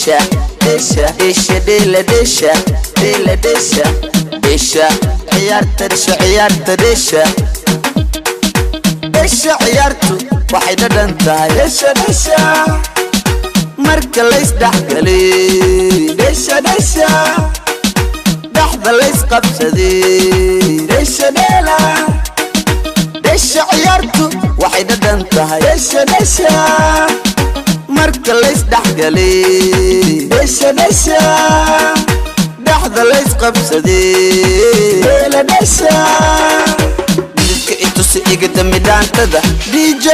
Dheesha, dheesha, dheesha, dheela, dheesha, dheela, dheesha, dheesha ciyaarta, dheesha ciyaarta, dheesha, dheesha ciyaartu waxay dhadhan tahay. Dheesha, dheesha, marka laysdhexgalay. Dheesha, dheesha, dhexda laysqabsaday. Dheesha, dheela, dheesha ciyaartu waxay dhadhan tahay. Dheesha, dheesha, marka laysdhexgalay. Dheesha, dheesha, dhexda laysqabsaday. Dheela, dheesha, dhididka itusi, iga dambi dhaantada. DJ,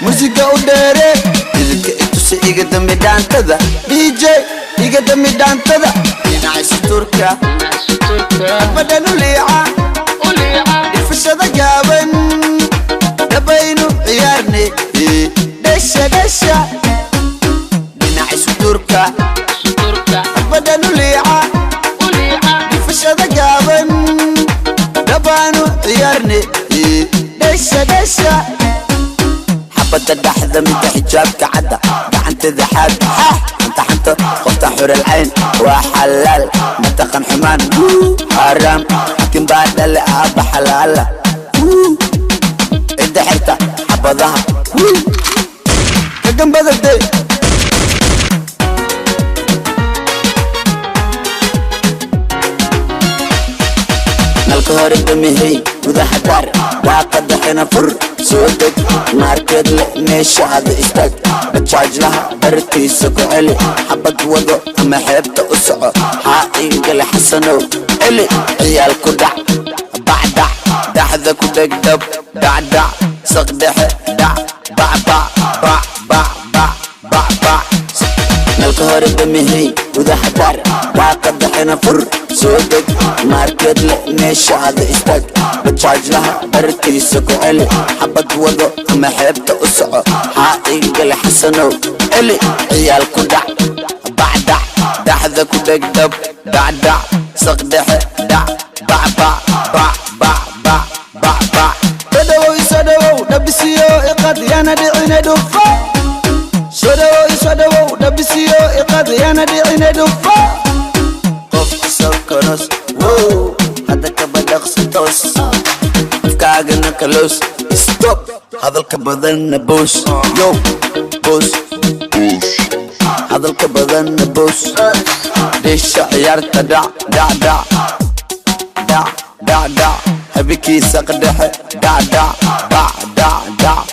musiga u dheere. Dhididka itusi, iga dambi dhaantada. DJ, iga dambi dhaantada. Dhinaca suturka badhan u liica, dhifashada gaaban dhabaynu ciyaarne. Dhesha, dhesha, dhinaca suturka badhan u liica, dhifashada gaaban dhabaanu ciyaarne. Dhesha, dhesha, xabadda dhaxda, midda xijaabka cadda, gacanteeda xaad xanta xanta, qofta xuralcayn waa xalaal, mataqan xumaan xaaraam, xakin baa dhale aabba xalaala, cidda xirta xabadaha kagambadade. Nalka hore damihey, gudaha daar, daaqada xina fur, soo deg, maarkeed le meesha ada istaag, bajaajlaha bartiisa ku celi, xabad wado ama xeebta u soco, haa ingale xasanow celi, ciyaal ku dhac bacdac, dhaxda ku dhegdhab dhacdhac, saqdhexe dhac bacbac bac bac bac bac bac. Nalka hore damihey, gudaha daar, daaqada xina fur, soo deg, maarkeed le meesha ada istaag, bajaajlaha bartiisa ku celi, xabad wado ama xeebta u soco, haa ingale xasanow celi, ciyaal ku dhac bacdac, dhaxda ku dhegdhab dhacdhac, saqdhexe dhac bacbac bac bac bac bac bac. Soo dhawow, isoo dhawow, dhabisiyo iqad, yana dhicine dhufo. Soo dhawow, isoo dhawow, dhabisiyo iqad, yana dhicine dhufo. Qofka sokonos wow, hadda kaba dhaqsi toos, afkaagana kaloos, stop hadalka badanna boos, yo boos, hadalka badanna boos. Dheesha ciyaarta, dhac dhac dhac dhac dhac dhac, habeenkii saqdhexe dhac dhac bac dhac dhac.